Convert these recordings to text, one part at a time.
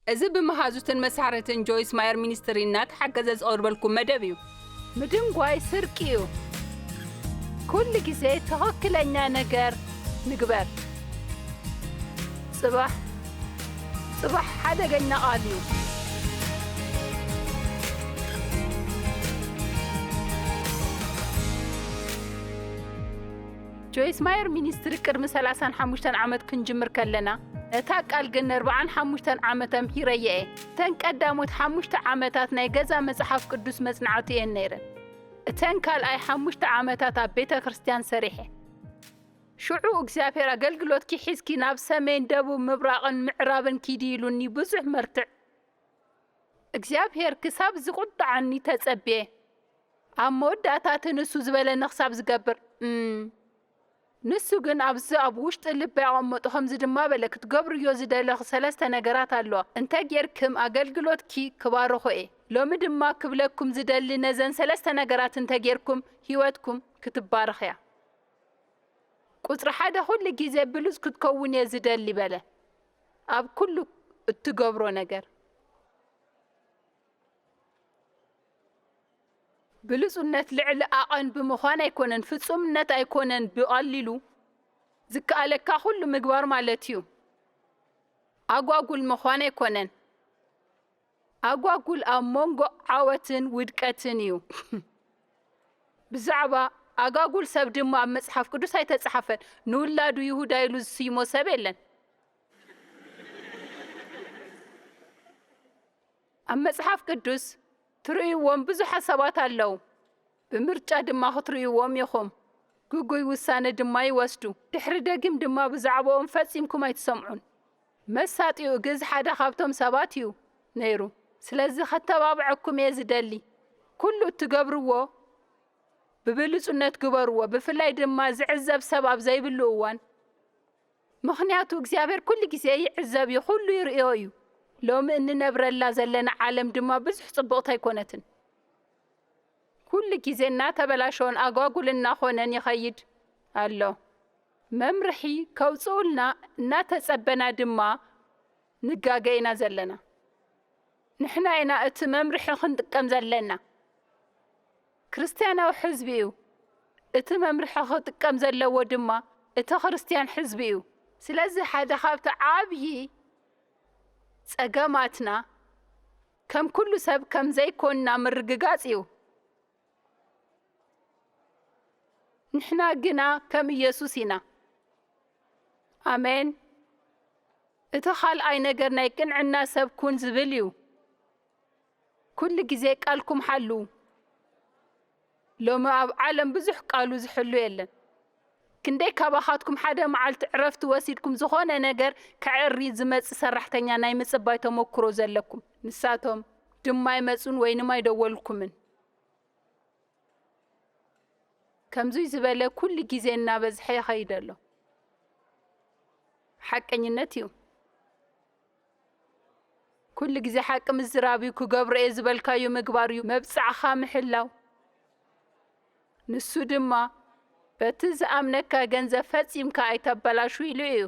እዚ ብመሃዙትን መሳርሕትን ጆይስ ማየር ሚኒስትሪ እናተሓገዘ ዝቐርበልኩም መደብ እዩ። ምድንጓይ ስርቂ እዩ። ኩሉ ግዜ ትኽክለኛ ነገር ንግበር። ጽባሕ፣ ጽባሕ ሓደገኛ ቃል እዩ። ጆይስ ማየር ሚኒስትሪ ቅድሚ ሰላሳን ሓሙሽተን ዓመት ክንጅምር ከለና፣ ነታ ቃል ግን ንኣርባዓን ሓሙሽተን ዓመት ኣምሂረየ እየ። እተን ቀዳሞት ሓሙሽተ ዓመታት ናይ ገዛ መጽሓፍ ቅዱስ መጽናዕቲ እየን ነይረን። እተን ካልኣይ ሓሙሽተ ዓመታት ኣብ ቤተ ክርስቲያን ሰሪሐ። ሽዑ እግዚኣብሔር ኣገልግሎትኪ ሒዝኪ ናብ ሰሜን፣ ደቡብ፣ ምብራቕን ምዕራብን ኪዲ ኢሉኒ ብዙሕ መርትዕ። እግዚኣብሔር ክሳብ ዝቁጣዓኒ ተጸብየ። ኣብ መወዳእታ እቲ ንሱ ዝበለኒ ክሳብ ዝገብር፣ እም። ንሱ ግን ኣብዚ ኣብ ውሽጢ ልበይ ኣቐመጦ፣ ከምዚ ድማ በለ፣ ክትገብርዮ ዝደለኺ ሰለስተ ነገራት ኣለዋ። እንተ ጌርክም ኣገልግሎትኪ ክባርኾ እየ። ሎሚ ድማ ክብለኩም ዝደሊ፣ ነዘን ሰለስተ ነገራት እንተ ጌርኩም ህይወትኩም ክትባረኽ እያ። ቁጽሪ ሓደ፣ ኩሉ ግዜ ብሉጽ ክትከውን እየ ዝደሊ በለ። ኣብ ኩሉ እትገብሮ ነገር። ብሉጽነት ልዕሊ ዓቐን ብምዃን ኣይኮነን፣ ፍጹምነት ኣይኮነን፣ ብቐሊሉ ዝከኣለካ ኩሉ ምግባር ማለት እዩ። ኣጓጉል ምዃን ኣይኮነን። ኣጓጉል ኣብ መንጎ ዓወትን ውድቀትን እዩ። ብዛዕባ ኣጓጉል ሰብ ድማ ኣብ መጽሓፍ ቅዱስ ኣይተጻሕፈን። ንውላዱ ይሁዳ ኢሉ ዝስይሞ ሰብ የለን። ኣብ መጽሓፍ ቅዱስ ትርእይዎም ብዙሓት ሰባት ኣለዉ። ብምርጫ ድማ ክትርእይዎም ኢኹም። ግጉይ ውሳነ ድማ ይወስዱ። ድሕሪ ደጊም ድማ ብዛዕባኦም ፈጺምኩም ኣይትሰምዑን። መሳጢኡ ግዝ ሓደ ካብቶም ሰባት እዩ ነይሩ። ስለዚ ከተባብዐኩም እየ ዝደሊ። ኩሉ እትገብርዎ ብብሉጽነት ግበርዎ፣ ብፍላይ ድማ ዝዕዘብ ሰብ ኣብ ዘይብሉ እዋን። ምኽንያቱ እግዚኣብሔር ኩሉ ግዜ ይዕዘብ እዩ፣ ኩሉ ይርእዮ እዩ። ሎሚ እንነብረላ ዘለና ዓለም ድማ ብዙሕ ጽቡቕቲ ኣይኮነትን። ኩሉ ግዜ እናተበላሸወን ኣጓጉል እናኾነን ይኸይድ ኣሎ። መምርሒ ከውጽኡልና እናተጸበና ድማ ንጋገ ኢና ዘለና። ንሕና ኢና እቲ መምርሒ ክንጥቀም ዘለና። ክርስትያናዊ ሕዝቢ እዩ። እቲ መምርሒ ክጥቀም ዘለዎ ድማ እቲ ክርስትያን ሕዝቢ እዩ። ስለዚ ሓደ ካብቲ ዓብዪ ጸገማትና ከም ኩሉ ሰብ ከም ዘይኮንና ምርግጋጽ እዩ። ንሕና ግና ከም ኢየሱስ ኢና። ኣሜን። እቲ ካልኣይ ነገር ናይ ቅንዕና ሰብ ኩን ዝብል እዩ። ኩሉ ግዜ ቃልኩም ሓልዉ። ሎሚ ኣብ ዓለም ብዙሕ ቃሉ ዝሕሉ የለን። ክንደይ ካባኻትኩም ሓደ መዓልቲ ዕረፍቲ ወሲድኩም ዝኾነ ነገር ከዕሪ ዝመጽእ ሰራሕተኛ ናይ ምጽባይ ተመክሮ ዘለኩም? ንሳቶም ድማ ኣይመጹን ወይንም ኣይደወልኩምን። ከምዙይ ዝበለ ኩሉ ግዜ እናበዝሐ ይኸይድ ኣሎ። ሓቀኝነት እዩ። ኩሉ ግዜ ሓቂ ምዝራብ እዩ። ክገብሮ እየ ዝበልካዮ ምግባር እዩ። መብጻዕኻ ምሕላው። ንሱ ድማ በቲ ዝኣምነካ ገንዘብ ፈጺምካ ኣይተበላሹ ኢሉ እዩ።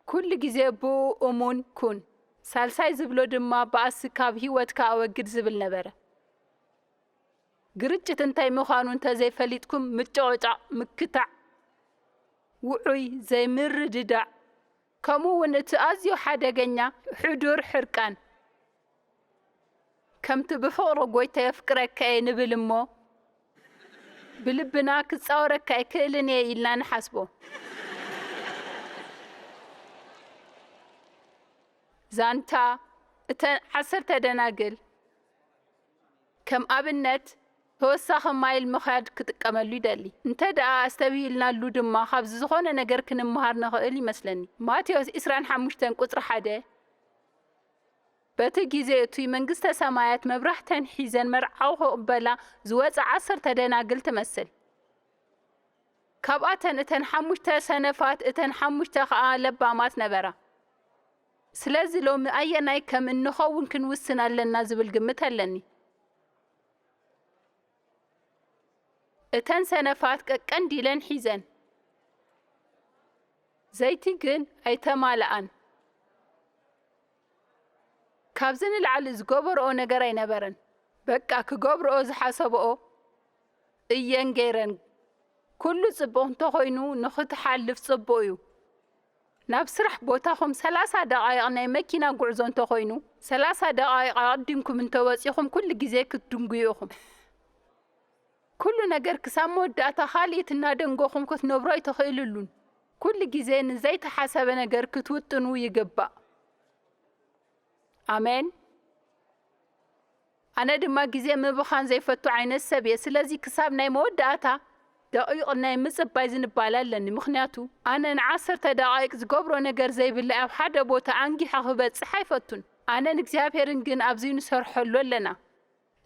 ኩሉ ግዜ ብኡ እሙን ኩን። ሳልሳይ ዝብሎ ድማ ባእሲ ካብ ህይወትካ ኣወግድ ዝብል ነበረ። ግርጭት እንታይ ምዃኑ እንተዘይፈሊጥኩም ምጭቕጫቕ፣ ምክታዕ፣ ውዑይ ዘይምርድዳእ፣ ከምኡ እውን እቲ ኣዝዩ ሓደገኛ ሕዱር ሕርቃን። ከምቲ ብፍቕሪ ጎይታ የፍቅረካ እየ ንብል እሞ ብልብና ክጻወረካ ኣይክእልን እየ ኢልና ንሓስቦ። ዛንታ እተን ዓሰርተ ደናግል ከም ኣብነት ተወሳኺ ማይል ምኻድ ክጥቀመሉ ይደሊ። እንተ ደኣ ኣስተብሂልናሉ ድማ ካብዚ ዝኾነ ነገር ክንምሃር ንኽእል ይመስለኒ። ማቴዎስ ዕስራን ሓሙሽተን ቁጽሪ ሓደ፣ በቲ ግዜ እቱይ መንግስተ ሰማያት መብራህተን ሒዘን መርዓዊ ክቕበላ ዝወጻ ዓሰርተ ደናግል ትመስል። ካብኣተን እተን ሓሙሽተ ሰነፋት እተን ሓሙሽተ ኸኣ ለባማት ነበራ። ስለዚ ሎሚ ኣየናይ ከም እንኸውን ክንውስን ኣለና ዝብል ግምት ኣለኒ። እተን ሰነፋት ቀቀንዲለን ሒዘን፣ ዘይቲ ግን ኣይተማልኣን። ካብዚ ንላዕሊ ዝገበርኦ ነገር ኣይነበረን። በቃ ክገብርኦ ዝሓሰብኦ እየን ገይረን። ኩሉ ጽቡቕ እንተኾይኑ ንኽትሓልፍ ጽቡቕ እዩ። ናብ ስራሕ ቦታኹም ሰላሳ ደቓይቕ ናይ መኪና ጉዕዞ እንተኾይኑ፣ ሰላሳ ደቓይቕ ኣቐዲምኩም እንተወጺኹም ኩሉ ግዜ ክትድንጉዩ ኢኹም። ኩሉ ነገር ክሳብ መወዳእታ ካልኢት እናደንጎኹም ክትነብሩ ኣይትኽእልሉን። ኩሉ ግዜ ንዘይተሓሰበ ነገር ክትውጥኑ ይግባእ። ኣሜን። ኣነ ድማ ግዜ ምብኻን ዘይፈቱ ዓይነት ሰብ እየ። ስለዚ ክሳብ ናይ መወዳእታ ደቂቕ ናይ ምጽባይ ዝንባለ ኣለኒ። ምኽንያቱ ኣነ ንዓሰርተ ደቓይቕ ዝገብሮ ነገር ዘይብለይ ኣብ ሓደ ቦታ ኣንጊሐ ክበጽሕ ኣይፈቱን። ኣነን እግዚኣብሔርን ግን ኣብዚ ንሰርሐሉ ኣለና።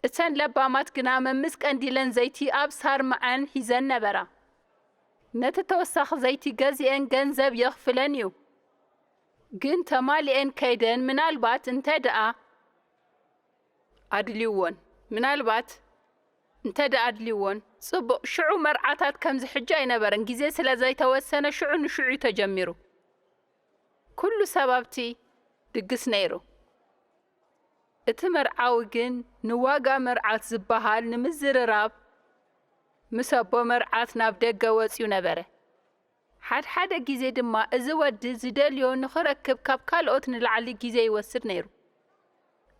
እተን ለባማት ግና መምስ ቀንዲለን ዘይቲ ኣብ ሳርማዐን ሒዘን ነበራ። ነቲ ተወሳኺ ዘይቲ ገዚኤን ገንዘብ የኽፍለን እዩ። ግን ተማሊኤን ከይደን ምናልባት እንተ ደኣ ኣድልይዎን፣ ምናልባት እንተ ደኣ ኣድልይዎን፣ ጽቡቕ፣ ሽዑ መርዓታት ከምዚ ሕጂ ኣይነበረን። ግዜ ስለ ዘይተወሰነ ሽዑ ንሽዑ እዩ ተጀሚሩ። ኩሉ ሰብ ኣብቲ ድግስ ነይሩ። እቲ መርዓዊ ግን ንዋጋ መርዓት ዝበሃል ንምዝርራብ ምስ ኣቦ መርዓት ናብ ደገ ወጺኡ ነበረ። ሓድሓደ ግዜ ድማ እዚ ወዲ ዝደልዮ ንኽረክብ ካብ ካልኦት ንላዕሊ ግዜ ይወስድ ነይሩ።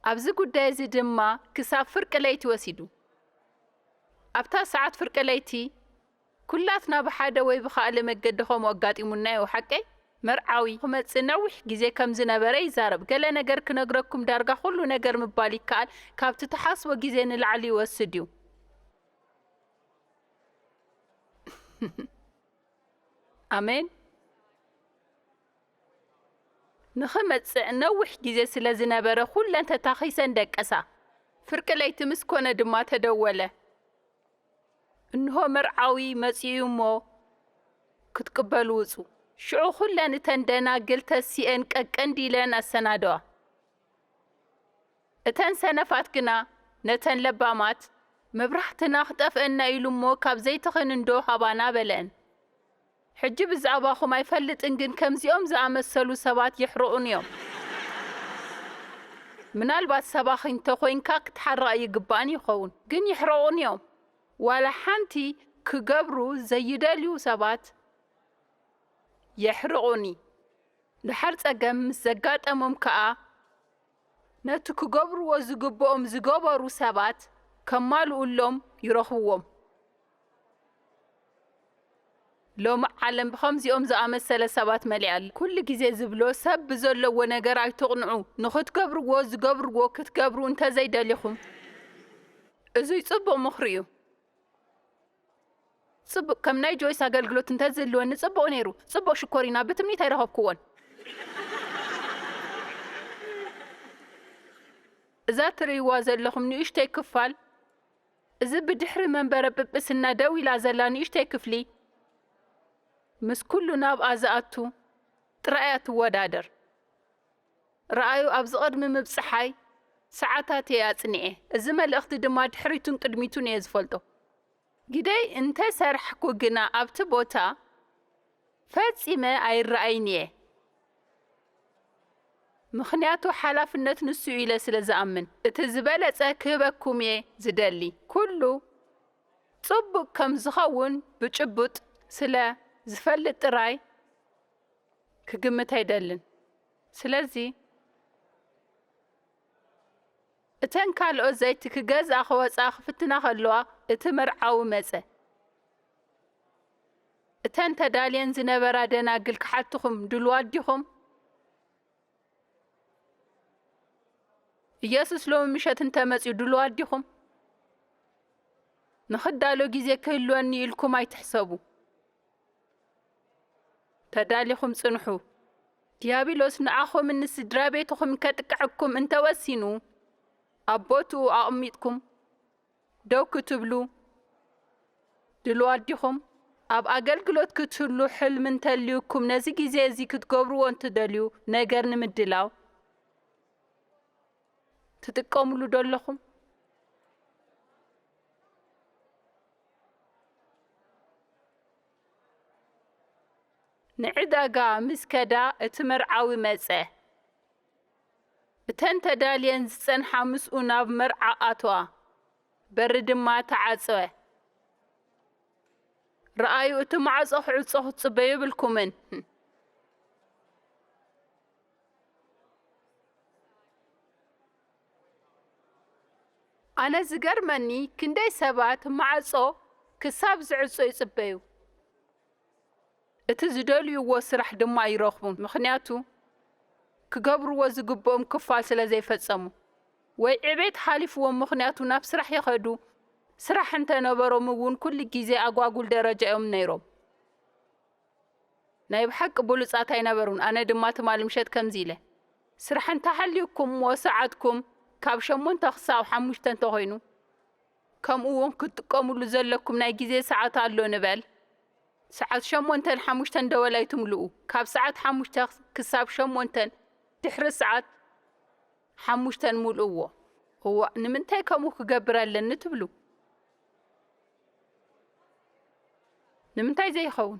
ኣብዚ ጉዳይ እዚ ድማ ክሳብ ፍርቂ ለይቲ ወሲዱ። ኣብታ ሰዓት ፍርቂ ለይቲ ኩላትና ብሓደ ወይ ብኻልእ መገዲ ከምኡ ኣጋጢሙና እዩ፣ ሓቀይ? መርዓዊ ክመጽእ ነዊሕ ግዜ ከም ዝነበረ ይዛረብ። ገለ ነገር ክነግረኩም፣ ዳርጋ ኩሉ ነገር ምባል ይከኣል፣ ካብቲ ትሓስቦ ግዜ ንላዕሊ ይወስድ እዩ። ኣሜን። ንኽመጽእ ነዊሕ ግዜ ስለ ዝነበረ ኩለን ተታኺሰን ደቀሳ። ፍርቂ ለይቲ ምስ ኮነ ድማ ተደወለ። እንሆ መርዓዊ መጺኡ እሞ ክትቅበሉ ውጹ። ሽዑ ኩለን እተን ደናግል ተሲኤን ቀቀንዲለን ኣሰናደዋ። እተን ሰነፋት ግና ነተን ለባማት፣ መብራህትና ክጠፍአና ኢሉ እሞ ካብ ዘይትኽን እንዶ ሃባና በለአን። ሕጂ ብዛዕባኹም ኣይፈልጥን፣ ግን ከምዚኦም ዝኣመሰሉ ሰባት የሕርቑኒ እዮም። ምናልባት ሰባኺ እንተኾይንካ ክትሓርቕ ኣይግባእን ይኸውን፣ ግን የሕርቑኒ እዮም። ዋላ ሓንቲ ክገብሩ ዘይደልዩ ሰባት የሕርቑኒ። ድሓር ጸገም ምስ ዘጋጠሞም ከኣ ነቲ ክገብርዎ ዝግብኦም ዝገበሩ ሰባት ከማልኡሎም ይረኽብዎም። ሎሚ ዓለም ብኸምዚኦም ዝኣመሰለ ሰባት መሊኣ ኣላ። ኩሉ ግዜ ዝብሎ፣ ሰብ ብዘለዎ ነገር ኣይትቕንዑ፣ ንኽትገብርዎ ዝገብርዎ ክትገብሩ እንተዘይደሊኹም። እዙይ ጽቡቕ ምኽሪ እዩ። ጽቡቕ፣ ከም ናይ ጆይስ ኣገልግሎት እንተዝህልወኒ ጽቡቕ ነይሩ። ጽቡቕ ሽኮሪና፣ ብትምኒት ኣይረኸብክዎን። እዛ ትርእይዋ ዘለኹም ንእሽተይ ክፋል፣ እዚ ብድሕሪ መንበረ ጵጵስና ደው ኢላ ዘላ ንእሽተይ ክፍሊ፣ ምስ ኩሉ ናብኣ ዝኣቱ ጥራይ እያ ትወዳደር። ረኣዩ፣ ኣብዚ ቅድሚ ምብጽሓይ ሰዓታት እየ ኣጽኒኤ። እዚ መልእኽቲ ድማ ድሕሪቱን ቅድሚቱን እየ ዝፈልጦ። ግደይ እንተ ሰራሕኩ ግና ኣብቲ ቦታ ፈጺመ ኣይረኣይን እየ። ምኽንያቱ ሓላፍነት ንሱ እዩ ኢለ ስለ ዝኣምን፣ እቲ ዝበለጸ ክህበኩም እየ ዝደሊ። ኩሉ ጽቡቕ ከም ዝኸውን ብጭቡጥ ስለ ዝፈልጥ ጥራይ ክግምት ኣይደልን። ስለዚ እተን ካልኦት ዘይቲ ክገዝኣ ክወጻ ክፍትና ከለዋ፣ እቲ መርዓዊ መጸ። እተን ተዳልየን ዝነበራ ደናግል ክሓትኹም ድሉዋት ዲኹም? ኢየሱስ ሎሚ ምሸት እንተመጺኡ ድሉዋት ዲኹም? ንኽዳሎ ግዜ ክህልወኒ ኢልኩም ኣይትሕሰቡ። ተዳሊኹም ጽንሑ። ዲያብሎስ ንኣኹምን ንስድራ ቤትኹምን ከጥቅዐኩም እንተወሲኑ፣ ኣብ ቦትኡ ኣቕሚጥኩም ደው ክትብሉ ድሉዋት ዲኹም? ኣብ ኣገልግሎት ክትህሉ ሕልሚ እንተልዩኩም፣ ነዚ ግዜ እዚ ክትገብርዎ እንትደልዩ ነገር ንምድላው ትጥቀምሉ ዶ ኣለኹም? ንዕዳጋ ምስ ከዳ እቲ መርዓዊ መጸ። እተን ተዳልየን ዝጸንሓ ምስኡ ናብ መርዓ ኣተዋ፣ በሪ ድማ ተዓጸወ። ረኣዩ፣ እቲ ማዕጾ ክዕጾ ክትጽበዩ የብልኩምን። ኣነ ዝገርመኒ፣ ክንደይ ሰባት ማዕጾ ክሳብ ዝዕጾ ይጽበዩ፣ እቲ ዝደልይዎ ስራሕ ድማ ኣይረኽቡን፣ ምኽንያቱ ክገብርዎ ዝግብኦም ክፋል ስለ ዘይፈጸሙ። ወይ ዕቤት ሓሊፍዎም፣ ምኽንያቱ ናብ ስራሕ ይኸዱ። ስራሕ እንተነበሮም እውን ኩሉ ግዜ ኣጓጉል ደረጃ እዮም ነይሮም። ናይ ብሓቂ ብሉጻት ኣይነበሩን። ኣነ ድማ ትማሊ ምሸት ከምዚ ኢለ፣ ስራሕ እንተሃልዩኩም፣ እሞ ሰዓትኩም ካብ ሸሞንተ ክሳብ ሓሙሽተ እንተኾይኑ፣ ከምኡ እውን ክትጥቀምሉ ዘለኩም ናይ ግዜ ሰዓት ኣሎ ንበል። ሰዓት ሸሞንተን ሓሙሽተን ደወል ኣይትምልኡ። ካብ ሰዓት ሓሙሽተ ክሳብ ሸሞንተን፣ ድሕሪ ሰዓት ሓሙሽተን ሙልእዎ። እዋእ፣ ንምንታይ ከምኡ ክገብር ኣለኒ ትብሉ? ንምንታይ ዘይኸውን?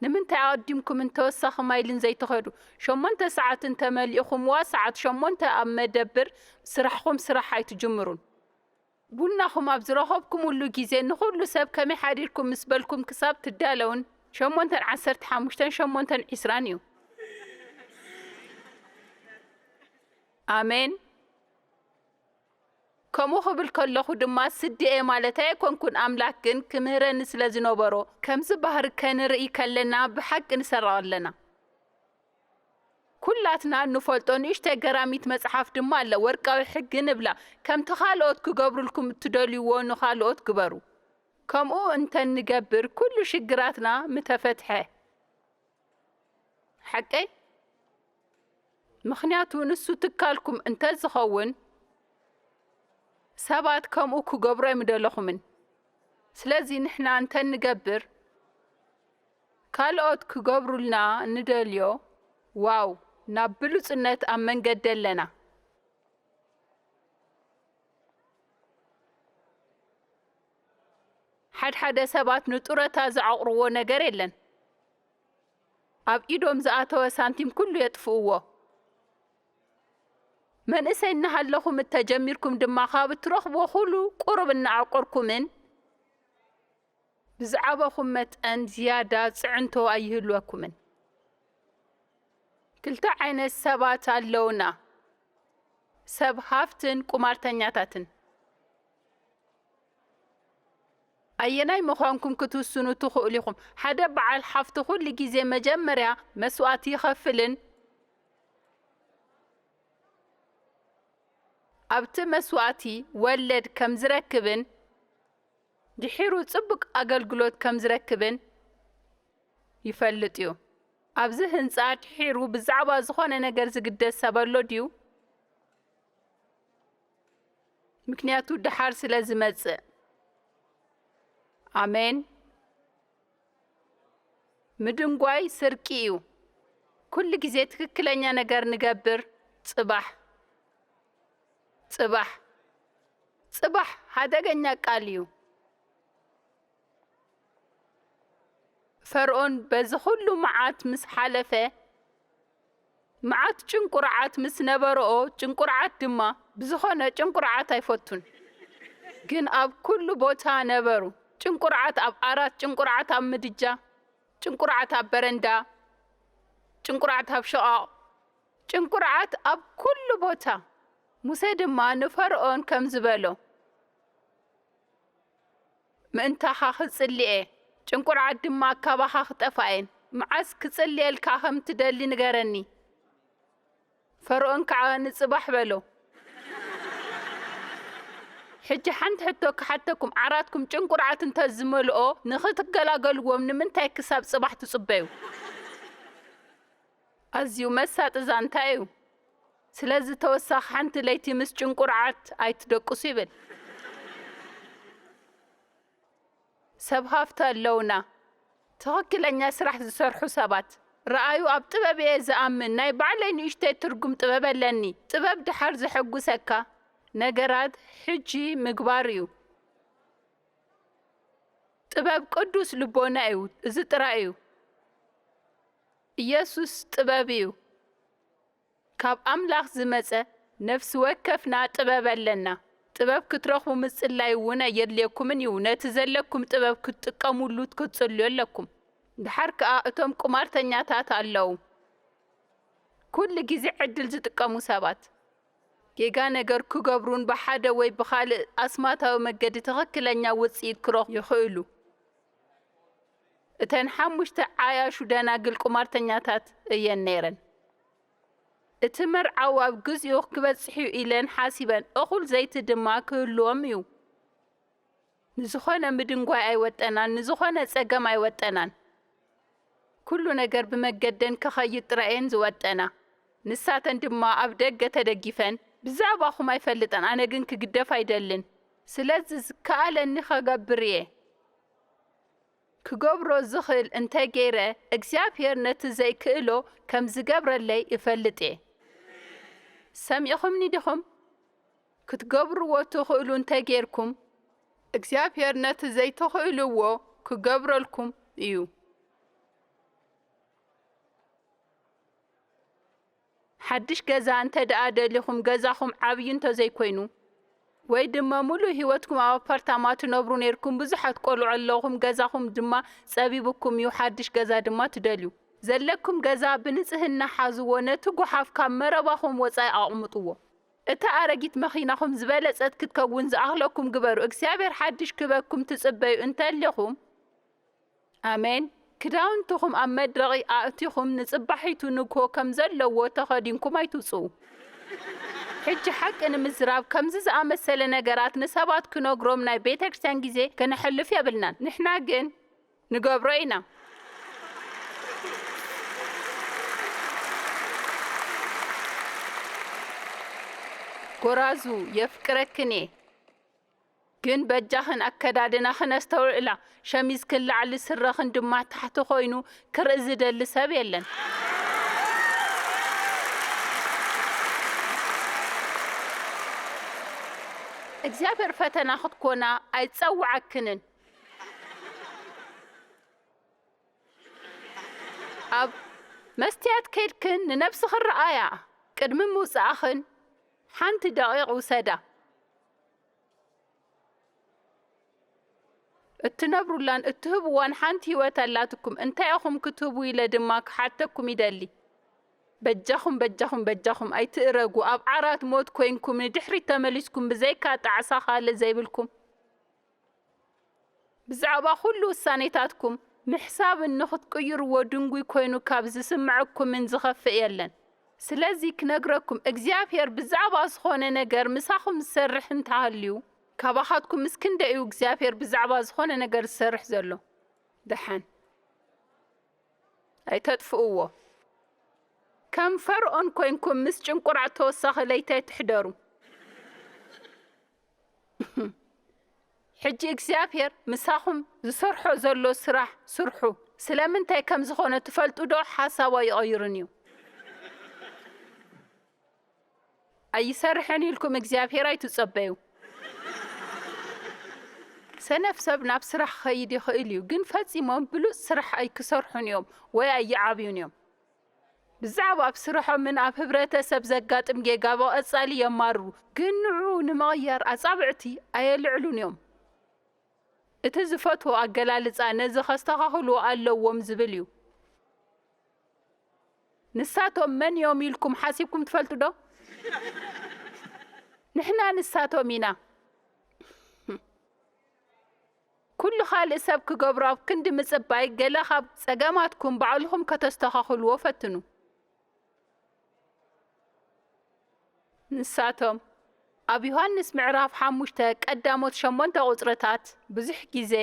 ንምንታይ ኣቐዲምኩምን ተወሳኺ ማይልን ዘይትኸዱ? ሸሞንተ ሰዓት እንተመሊእኹምዋ፣ ሰዓት ሸሞንተ ኣብ መደብር ስራሕኹም ስራሕ ኣይትጅምሩን። ቡናኹም ኣብ ዝረኸብኩምሉ ግዜ ንኹሉ ሰብ ከመይ ሓዲርኩም ምስ በልኩም ክሳብ ትዳለውን፣ ሸሞንተን ዓሰርተ ሓሙሽተን፣ ሸሞንተን ዒስራን እዩ። ኣሜን። ከምኡ ክብል ከለኹ ድማ ስዲ እየ ማለተይ ኣይኮንኩን፣ ኣምላኽ ግን ክምህረኒ ስለ ዝነበሮ፣ ከምዚ ባህሪ ከንርኢ ከለና ብሓቂ ንሰረቕ ኣለና። ኩላትና እንፈልጦ ንእሽተይ ገራሚት መጽሓፍ ድማ ኣላ፣ ወርቃዊ ሕጊ ንብላ፣ "ከምቲ ካልኦት ክገብሩልኩም እትደልይዎ ንኻልኦት ግበሩ።" ከምኡ እንተ ንገብር፣ ኩሉ ሽግራትና ምተፈትሐ። ሓቀይ? ምኽንያቱ ንሱ ትካልኩም እንተ ዝኸውን፣ ሰባት ከምኡ ክገብሩ ኣይምደለኹምን። ስለዚ ንሕና እንተ ንገብር፣ ካልኦት ክገብሩልና እንደልዮ፣ ዋው፣ ናብ ብሉጽነት ኣብ መንገዲ ኣለና። ሓድሓደ ሰባት ንጡረታ ዝዓቑርዎ ነገር የለን። ኣብ ኢዶም ዝኣተወ ሳንቲም ኩሉ የጥፍእዎ። መንእሰይ እናሃለኹም እተጀሚርኩም ድማ፣ ካብ እትረኽብዎ ኩሉ ቁሩብ እናዓቆርኩምን ብዝዓበኹም መጠን ዝያዳ ጽዕንቶ ኣይህልወኩምን። ክልተ ዓይነት ሰባት ኣለውና፣ ሰብ ሃፍትን ቁማርተኛታትን። ኣየናይ ምዃንኩም ክትውስኑ ትኽእሉ ኢኹም። ሓደ በዓል ሃፍቲ ኩሉ ግዜ መጀመርያ መስዋእቲ ይኸፍልን ኣብቲ መስዋእቲ ወለድ ከም ዝረክብን ድሒሩ ጽቡቕ ኣገልግሎት ከም ዝረክብን ይፈልጥ እዩ። ኣብዚ ህንጻ ድሒሩ ብዛዕባ ዝኾነ ነገር ዝግደስ ሰብ ኣሎ ድዩ? ምክንያቱ ደሓር ስለ ዝመጽእ። ኣሜን። ምድንጓይ ስርቂ እዩ። ኩሉ ግዜ ትክክለኛ ነገር ንገብር። ጽባሕ፣ ጽባሕ፣ ጽባሕ ሓደገኛ ቃል እዩ። ፈርኦን በዚ ኩሉ መዓት ምስ ሓለፈ፣ መዓት ጭንቁርዓት ምስ ነበርኦ፣ ጭንቁርዓት ድማ ብዝኾነ ጭንቁርዓት ኣይፈቱን። ግን ኣብ ኩሉ ቦታ ነበሩ። ጭንቁርዓት ኣብ ዓራት፣ ጭንቁርዓት ኣብ ምድጃ፣ ጭንቁርዓት ኣብ በረንዳ፣ ጭንቁርዓት ኣብ ሸቓቕ፣ ጭንቁርዓት ኣብ ኩሉ ቦታ። ሙሴ ድማ ንፈርኦን ከምዚ በሎ፣ ምእንታኻ ክጽሊ እየ፣ ጭንቁርዓት ድማ ካባኻ ክጠፍኣ እየን። መዓስ ክጽልየልካ ከም ትደሊ ንገረኒ። ፈርኦን ከኣ ንጽባሕ በሎ። ሕጂ ሓንቲ ሕቶ ክሓተኩም፣ ዓራትኩም ጭንቁርዓት እንተ ዝመልኦ ንኽትገላገሉዎም ንምንታይ ክሳብ ጽባሕ ትጽበዩ? ኣዝዩ መሳጢ ዛንታ እዩ። ስለዚ ተወሳኺ ሓንቲ ለይቲ ምስ ጭንቁርዓት ኣይትደቅሱ ይብል። ሰብ ሃፍቲ ኣለውና። ትኽክለኛ ስራሕ ዝሰርሑ ሰባት። ረኣዩ፣ ኣብ ጥበብ እየ ዝኣምን። ናይ ባዕለይ ንእሽተይ ትርጉም ጥበብ ኣለኒ። ጥበብ ድሓር ዘሐጉሰካ ነገራት ሕጂ ምግባር እዩ። ጥበብ ቅዱስ ልቦና እዩ። እዚ ጥራይ እዩ። ኢየሱስ ጥበብ እዩ። ካብ ኣምላኽ ዝመጸ ነፍሲ ወከፍና ጥበብ ኣለና። ጥበብ ክትረኽቡ ምጽላይ እውን ኣየድልየኩምን እዩ። ነቲ ዘለኩም ጥበብ ክትጥቀሙሉ ክትጽልዩ ኣለኩም። ድሓር ከኣ እቶም ቁማርተኛታት ኣለዉ። ኩሉ ግዜ ዕድል ዝጥቀሙ ሰባት። ጌጋ ነገር ክገብሩን ብሓደ ወይ ብኻልእ ኣስማታዊ መገዲ ትኽክለኛ ውጽኢት ክረኽቡ ይኽእሉ። እተን ሓሙሽተ ዓያሹ ደናግል ቁማርተኛታት እየን ነይረን። እቲ መርዓዊ ኣብ ግዜኡ ክበጽሕ እዩ ኢለን ሓሲበን፣ እኹል ዘይቲ ድማ ክህልዎም እዩ። ንዝኾነ ምድንጓይ ኣይወጠናን፣ ንዝኾነ ጸገም ኣይወጠናን። ኩሉ ነገር ብመገደን ክኸይድ ጥራየን ዝወጠና። ንሳተን ድማ ኣብ ደገ ተደጊፈን፣ "ብዛዕባኹም ኣይፈልጥን፣ ኣነ ግን ክግደፍ ኣይደልን። ስለዚ ዝከኣለኒ ኸገብር እየ። ክገብሮ ዝኽእል እንተ ገይረ፣ እግዚኣብሔር ነቲ ዘይክእሎ ከም ዝገብረለይ እፈልጥ እየ።" ሰሚዕኹምኒ ዲኹም? ክትገብርዎ ትኽእሉ እንተ ጌርኩም፣ እግዚኣብሔር ነቲ ዘይትኽእልዎ ክገብረልኩም እዩ። ሓድሽ ገዛ እንተ ደኣ ደሊኹም፣ ገዛኹም ዓብዪ እንተ ዘይኮይኑ፣ ወይ ድማ ሙሉእ ህይወትኩም ኣብ ኣፓርታማ ትነብሩ ኔርኩም፣ ብዙሓት ቆልዑ ኣለኹም፣ ገዛኹም ድማ ጸቢቡኩም እዩ፣ ሓድሽ ገዛ ድማ ትደልዩ። ዘለኩም ገዛ ብንጽህና ሓዝዎ፣ ነቲ ጓሓፍ ካብ መረባኹም ወጻኢ ኣቕምጥዎ። እታ ኣረጊት መኺናኹም ዝበለጸት ክትከውን ዝኣኽለኩም ግበሩ። እግዚኣብሔር ሓድሽ ክበኩም ትጽበዩ እንተሊኹም፣ ኣሜን። ክዳውንትኹም ኣብ መድረቒ ኣእቲኹም ንጽባሒቱ ንግሆ ከም ዘለዎ ተኸዲንኩም ኣይትውጽኡ። ሕጂ ሓቂ ንምዝራብ ከምዚ ዝኣመሰለ ነገራት ንሰባት ክነግሮም ናይ ቤተ ክርስቲያን ግዜ ከነሕልፍ የብልናን። ንሕና ግን ንገብሮ ኢና። ጎራዙ፣ የፍቅረክን እየ። ግን በጃኽን ኣከዳድናኽን ኣስተውዕላ። ሸሚዝክን ላዕሊ ስረኽን ድማ ታሕቲ ኮይኑ ክርኢ ዝደሊ ሰብ የለን። እግዚኣብሔር ፈተና ክትኮና ኣይጸውዓክንን። ኣብ መስትያት ከይድክን ንነብስኽን ረኣያ። ቅድሚ ምውጻእኽን ሓንቲ ደቒቕ ውሰዳ። እትነብሩላን እትህብዋን ሓንቲ ህይወት ኣላትኩም። እንታይ ኢኹም ክትህቡ ኢለ ድማ ክሓተኩም ይደሊ። በጃኹም፣ በጃኹም፣ በጃኹም ኣይትእረጉ። ኣብ ዓራት ሞት ኮይንኩም ንድሕሪት ተመሊስኩም ብዘይካ ጣዕሳ ካልእ ዘይብልኩም። ብዛዕባ ኩሉ ውሳኔታትኩም ምሕሳብ ንኽትቅይርዎ ድንጉይ ኮይኑ ካብ ዝስምዐኩምን ዝኸፍእ የለን። ስለዚ ክነግረኩም፣ እግዚኣብሔር ብዛዕባ ዝኾነ ነገር ምሳኹም ዝሰርሕ እንተሃልዩ፣ ካባኻትኩም ምስ ክንደይ እዩ እግዚኣብሔር ብዛዕባ ዝኾነ ነገር ዝሰርሕ ዘሎ? ደሓን ኣይተጥፍእዎ። ከም ፈርዖን ኮይንኩም ምስ ጭንቁራዕ ተወሳኺ ለይቲ ኣይትሕደሩ። ሕጂ እግዚኣብሔር ምሳኹም ዝሰርሖ ዘሎ ስራሕ ስርሑ። ስለምንታይ ከም ዝኾነ ትፈልጡ ዶ? ሓሳቡ ኣይቕይርን እዩ። ኣይሰርሕን ኢልኩም እግዚኣብሔር ኣይትጸበዩ። ሰነፍ ሰብ ናብ ስራሕ ክኸይድ ይኽእል እዩ፣ ግን ፈጺሞም ብሉጽ ስራሕ ኣይክሰርሑን እዮም ወይ ኣይዓብዩን እዮም። ብዛዕባ ኣብ ስርሖምን ኣብ ህብረተሰብ ዘጋጥም ጌጋ ብቐጻሊ የማርሩ፣ ግን ንዕኡ ንምቕያር ኣጻብዕቲ ኣየልዕሉን እዮም። እቲ ዝፈትዎ ኣገላልጻ ነዚ ከስተኻኽልዎ ኣለዎም ዝብል እዩ። ንሳቶም መን እዮም ኢልኩም ሓሲብኩም ትፈልጡ ዶ? ንሕና ንሳቶም ኢና። ኩሉ ካልእ ሰብ ክገብሮ ኣብ ክንዲ ምጽባይ፣ ገለ ካብ ጸገማትኩም ባዕልኹም ከተስተኻኽልዎ ፈትኑ። ንሳቶም፣ ኣብ ዮሃንስ ምዕራፍ ሓሙሽተ ቀዳሞት ሸሞንተ ቁጽርታት፣ ብዙሕ ግዜ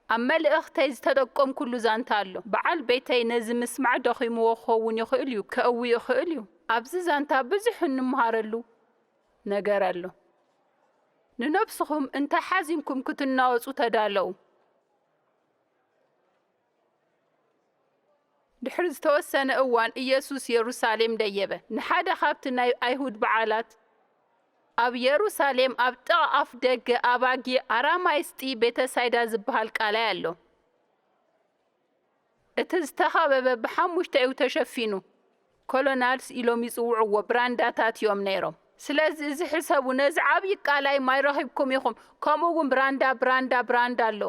ኣብ መልእኽተይ ዝተጠቀምኩሉ ዛንታ ኣሎ። በዓል ቤተይ ነዚ ምስማዕ ደኺምዎ ክኸውን ይኽእል እዩ፣ ከእዊ ይኽእል እዩ። ኣብዚ ዛንታ ብዙሕ እንምሃረሉ ነገር ኣሎ። ንነብስኹም እንተ ሓዚንኩም ክትናወጹ ተዳለዉ። ድሕሪ ዝተወሰነ እዋን ኢየሱስ የሩሳሌም ደየበ። ንሓደ ካብቲ ናይ ኣይሁድ በዓላት ኣብ የሩሳሌም ኣብ ጥቓ ኣፍ ደገ ኣባጊዕ ኣራማይስጢ ቤተሳይዳ ዝበሃል ቃላይ ኣሎ። እቲ ዝተኸበበ ብሓሙሽተ እዩ ተሸፊኑ። ኮሎናልስ ኢሎም ይጽውዕዎ ብራንዳታት እዮም ነይሮም። ስለዚ እዚ ሕሰቡ፣ ነዚ ዓብዪ ቃላይ ማይ ረኺብኩም ኢኹም። ከምኡ እውን ብራንዳ፣ ብራንዳ፣ ብራንዳ ኣሎ።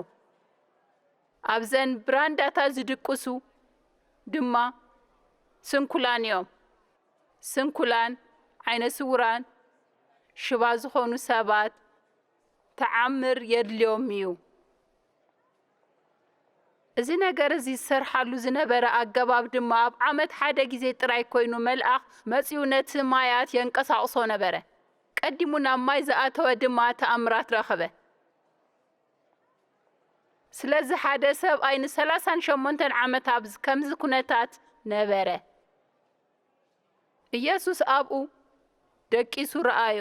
ኣብዘን ብራንዳታት ዝድቅሱ ድማ ስንኩላን እዮም። ስንኩላን፣ ዓይነ ስውራን፣ ሽባ ዝኾኑ ሰባት ተዓምር የድልዮም እዩ። እዚ ነገር እዚ ዝሰርሓሉ ዝነበረ ኣገባብ ድማ ኣብ ዓመት ሓደ ግዜ ጥራይ ኮይኑ፣ መልኣኽ መጺኡ ነቲ ማያት የንቀሳቕሶ ነበረ። ቀዲሙ ናብ ማይ ዝኣተወ ድማ ተኣምራት ረኸበ። ስለዚ ሓደ ሰብኣይ ንሰላሳን ሸሞንተን ዓመት ኣብ ከምዚ ኩነታት ነበረ። ኢየሱስ ኣብኡ ደቂሱ ረኣዮ።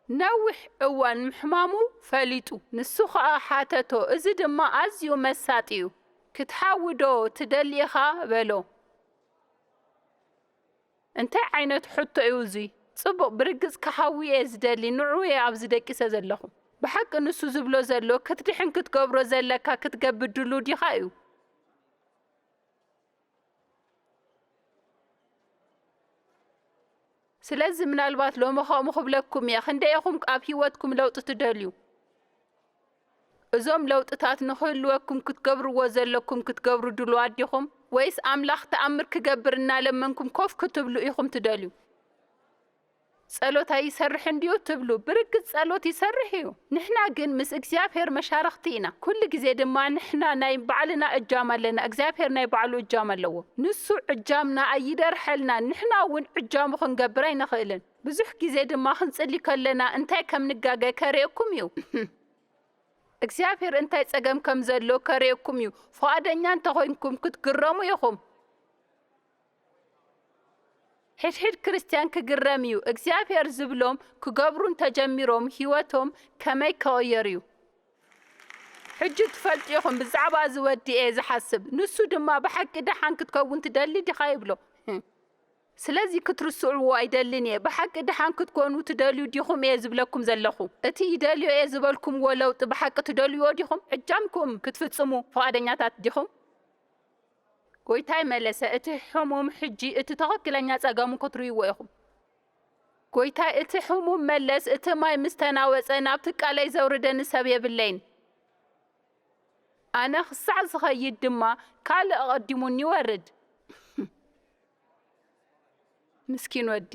ነዊሕ እዋን ምሕማሙ ፈሊጡ፣ ንሱ ኸኣ ሓተቶ፣ እዚ ድማ ኣዝዩ መሳጢ እዩ። "ክትሓዊ ዶ ትደሊ ኢኻ?" በሎ። እንታይ ዓይነት ሕቶ እዩ እዙይ? ጽቡቕ፣ ብርግጽ ክሓዊ እየ ዝደሊ፣ ንዕኡ እየ ኣብዚ ደቂሰ ዘለኹ። ብሓቂ ንሱ ዝብሎ ዘሎ፣ ክትድሕን ክትገብሮ ዘለካ ክትገብር ድሉው ዲኻ እዩ። ስለዚ ምናልባት ሎሚ ከምኡ ክብለኩም እየ፣ ክንደይ ኢኹም ኣብ ህይወትኩም ለውጢ ትደልዩ? እዞም ለውጥታት ንኽህልወኩም ክትገብርዎ ዘለኩም ክትገብሩ ድሉዋት ዲኹም? ወይስ ኣምላኽ ተኣምር ክገብር እናለመንኩም ኮፍ ክትብሉ ኢኹም ትደልዩ? ጸሎት ኣይሰርሕን ድዩ ትብሉ? ብርግጽ ጸሎት ይሰርሕ እዩ። ንሕና ግን ምስ እግዚኣብሔር መሻርኽቲ ኢና። ኩሉ ግዜ ድማ ንሕና ናይ ባዕልና እጃም ኣለና፣ እግዚኣብሔር ናይ ባዕሉ እጃም ኣለዎ። ንሱ እጃምና ኣይደርሐልናን፣ ንሕና እውን እጃሙ ክንገብር ኣይንኽእልን። ብዙሕ ግዜ ድማ ክንጽሊ ከለና እንታይ ከም ንጋገ ከርእየኩም እዩ። እግዚኣብሔር እንታይ ጸገም ከም ዘሎ ከርእየኩም እዩ። ፍቓደኛ እንተኾይንኩም ክትግረሙ ኢኹም። ሕድሕድ ክርስትያን ክግረም እዩ። እግዚኣብሔር ዝብሎም ክገብሩ እንተጀሚሮም ህይወቶም ከመይ ክቕየር እዩ። ሕጂ ትፈልጡ ኢኹም ብዛዕባ እዚ ወዲ እየ ዝሓስብ። ንሱ ድማ ብሓቂ ደሓን ክትከውን ትደሊ ዲኻ ይብሎ። ስለዚ ክትርስዕዎ ኣይደልን እየ። ብሓቂ ደሓን ክትኮኑ ትደልዩ ዲኹም እየ ዝብለኩም ዘለኹ። እቲ ይደልዮ እየ ዝበልኩምዎ ለውጢ ብሓቂ ትደልይዎ ዲኹም? እጃምኩም ክትፍጽሙ ፍቓደኛታት ዲኹም? ጎይታይ መለሰ፣ እቲ ሕሙም ሕጂ እቲ ትኽክለኛ ጸገሙ ክትርእይዎ ኢኹም። ጎይታይ፣ እቲ ሕሙም መለስ፣ እቲ ማይ ምስ ተናወጸ ናብቲ ቃለይ ዘውርደኒ ሰብ የብለይን። ኣነ ክሳዕ ዝኸይድ ድማ ካልእ ኣቐዲሙኒ ይወርድ። ምስኪን ወዲ።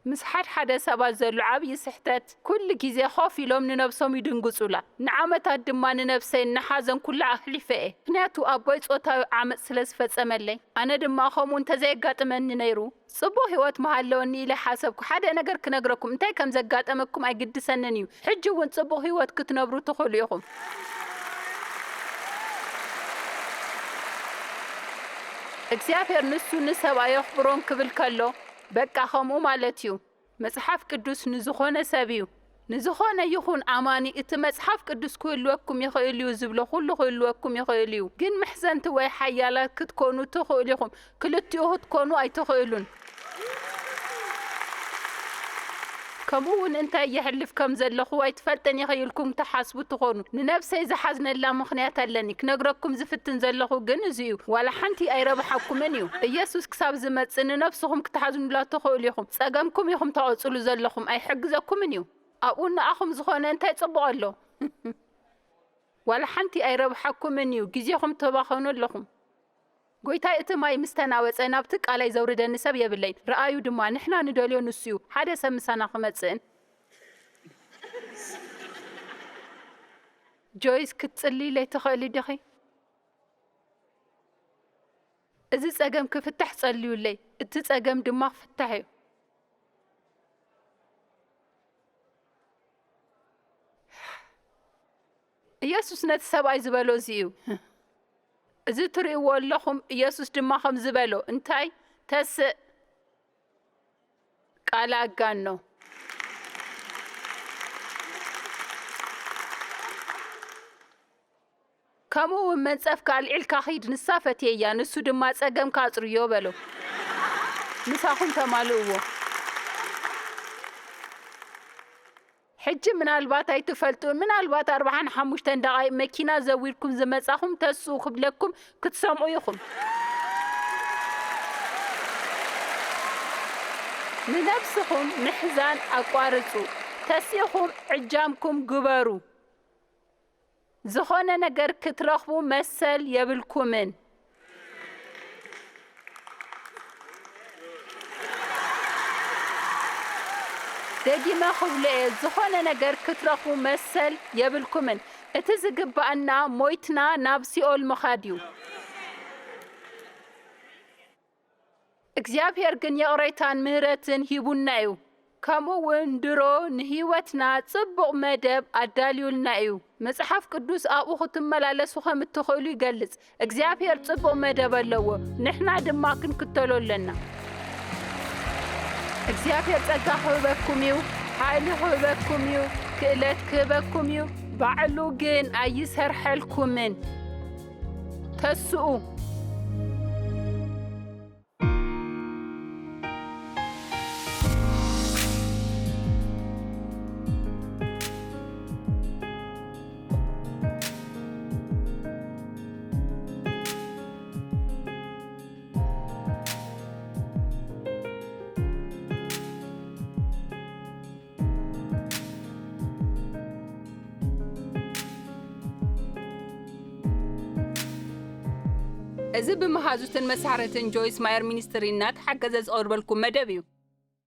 ምስ ሓድሓደ ሰባት ዘሎ ዓብዪ ስሕተት፣ ኩሉ ግዜ ኮፍ ኢሎም ንነብሶም ይድንግጹላ። ንዓመታት ድማ ንነብሰይ ንሓዘን ኩላ ኣሕሊፈ እየ። ምኽንያቱ ኣቦይ ጾታዊ ዓመጽ ስለ ዝፈጸመለይ፣ ኣነ ድማ ከምኡ እንተዘየጋጥመኒ ነይሩ፣ ጽቡቕ ህይወት ምሃለወኒ ኢለ ሓሰብኩ። ሓደ ነገር ክነግረኩም፣ እንታይ ከም ዘጋጠመኩም ኣይግድሰንን እዩ። ሕጂ እውን ጽቡቕ ህይወት ክትነብሩ ትኽእሉ ኢኹም። እግዚኣብሔር ንሱ ንሰብ ኣየኽብሮን ክብል ከሎ፣ በቃ ከምኡ ማለት እዩ። መጽሓፍ ቅዱስ ንዝኾነ ሰብ እዩ። ንዝኾነ ይኹን ኣማኒ፣ እቲ መጽሓፍ ቅዱስ ክህልወኩም ይኽእል እዩ ዝብሎ ኩሉ ክህልወኩም ይኽእል እዩ። ግን መሕዘንቲ ወይ ሓያላት ክትኮኑ ትኽእሉ ኢኹም። ክልቲኡ ክትኮኑ ኣይትኽእሉን። ከምኡ እውን እንታይ የሕልፍ ከም ዘለኹ ኣይትፈልጥን ኢኺ ኢልኩም ትሓስቡ ትኾኑ። ንነብሰይ ዝሓዝነላ ምኽንያት ኣለኒ። ክነግረኩም ዝፍትን ዘለኹ ግን እዚ እዩ። ዋላ ሓንቲ ኣይረብሓኩምን እዩ። ኢየሱስ ክሳብ ዝመጽእ ንነብስኹም ክትሓዝኑላ ትኽእሉ ኢኹም። ጸገምኩም ኢኹም ተቐጽሉ ዘለኹም። ኣይሕግዘኩምን እዩ። ኣብኡ ንኣኹም ዝኾነ እንታይ ጽቡቕ ኣሎ? ዋላ ሓንቲ ኣይረብሓኩምን እዩ። ግዜኹም ተባኸኑ ኣለኹም። ጎይታይ፣ እቲ ማይ ምስ ተናወጸ ናብቲ ቃላይ ዘውርደኒ ሰብ የብለይን። ረኣዩ ድማ፣ ንሕና ንደልዮ ንሱ እዩ። ሓደ ሰብ ምሳና ክመጽእን ጆይስ፣ ክትጽልይለይ ትኽእሊ ዲኺ? እዚ ጸገም ክፍታሕ ጸልዩለይ። እቲ ጸገም ድማ ክፍታሕ እዩ። ኢየሱስ ነቲ ሰብኣይ ዝበሎ እዚ እዩ። እዚ ትርእይዎ ኣለኹም፣ ኢየሱስ ድማ ከም ዝበሎ፣ እንታይ ተስእ ቃል ኣጋኖ። ከምኡ እውን መንጸፍካ ኣልዒልካ ኺድ፣ ንሳ ፈትየያ፣ ንሱ ድማ ጸገምካ ኣጽርዮ በሎ። ምሳኹም ተማልእዎ። ሕጂ ምናልባት ኣይትፈልጡን፣ ምናልባት ኣርባዓን ሓሙሽተን ደቓይቕ መኪና ዘዊርኩም ዝመጻኹም ተስኡ ክብለኩም ክትሰምዑ ኢኹም። ንነብስኹም ምሕዛን ኣቋርጹ። ተሲእኹም ዕጃምኩም ግበሩ። ዝኾነ ነገር ክትረኽቡ መሰል የብልኩምን። ደጊመ ክብሎ እየ፣ ዝኾነ ነገር ክትረኽቡ መሰል የብልኩምን። እቲ ዝግባኣና ሞይትና ናብ ሲኦል ምኻድ እዩ። እግዚኣብሔር ግን ይቕሬታን ምህረትን ሂቡና እዩ። ከምኡ እውን ድሮ ንህይወትና ጽቡቕ መደብ ኣዳልዩልና እዩ። መጽሓፍ ቅዱስ ኣብኡ ክትመላለሱ ከም እትኽእሉ ይገልጽ። እግዚኣብሔር ጽቡቕ መደብ ኣለዎ፣ ንሕና ድማ ክንክተሎ ኣለና። እግዚኣብሔር ጸጋ ክህበኩም እዩ፣ ሓይሊ ክህበኩም እዩ፣ ክእለት ክህበኩም እዩ። ባዕሉ ግን ኣይሰርሐልኩምን። ተስኡ። እዚ ብመሃዙትን መሳርሕትን ጆይስ ማየር ሚኒስትሪ እናተሓገዘ ዝቐርበልኩም መደብ እዩ።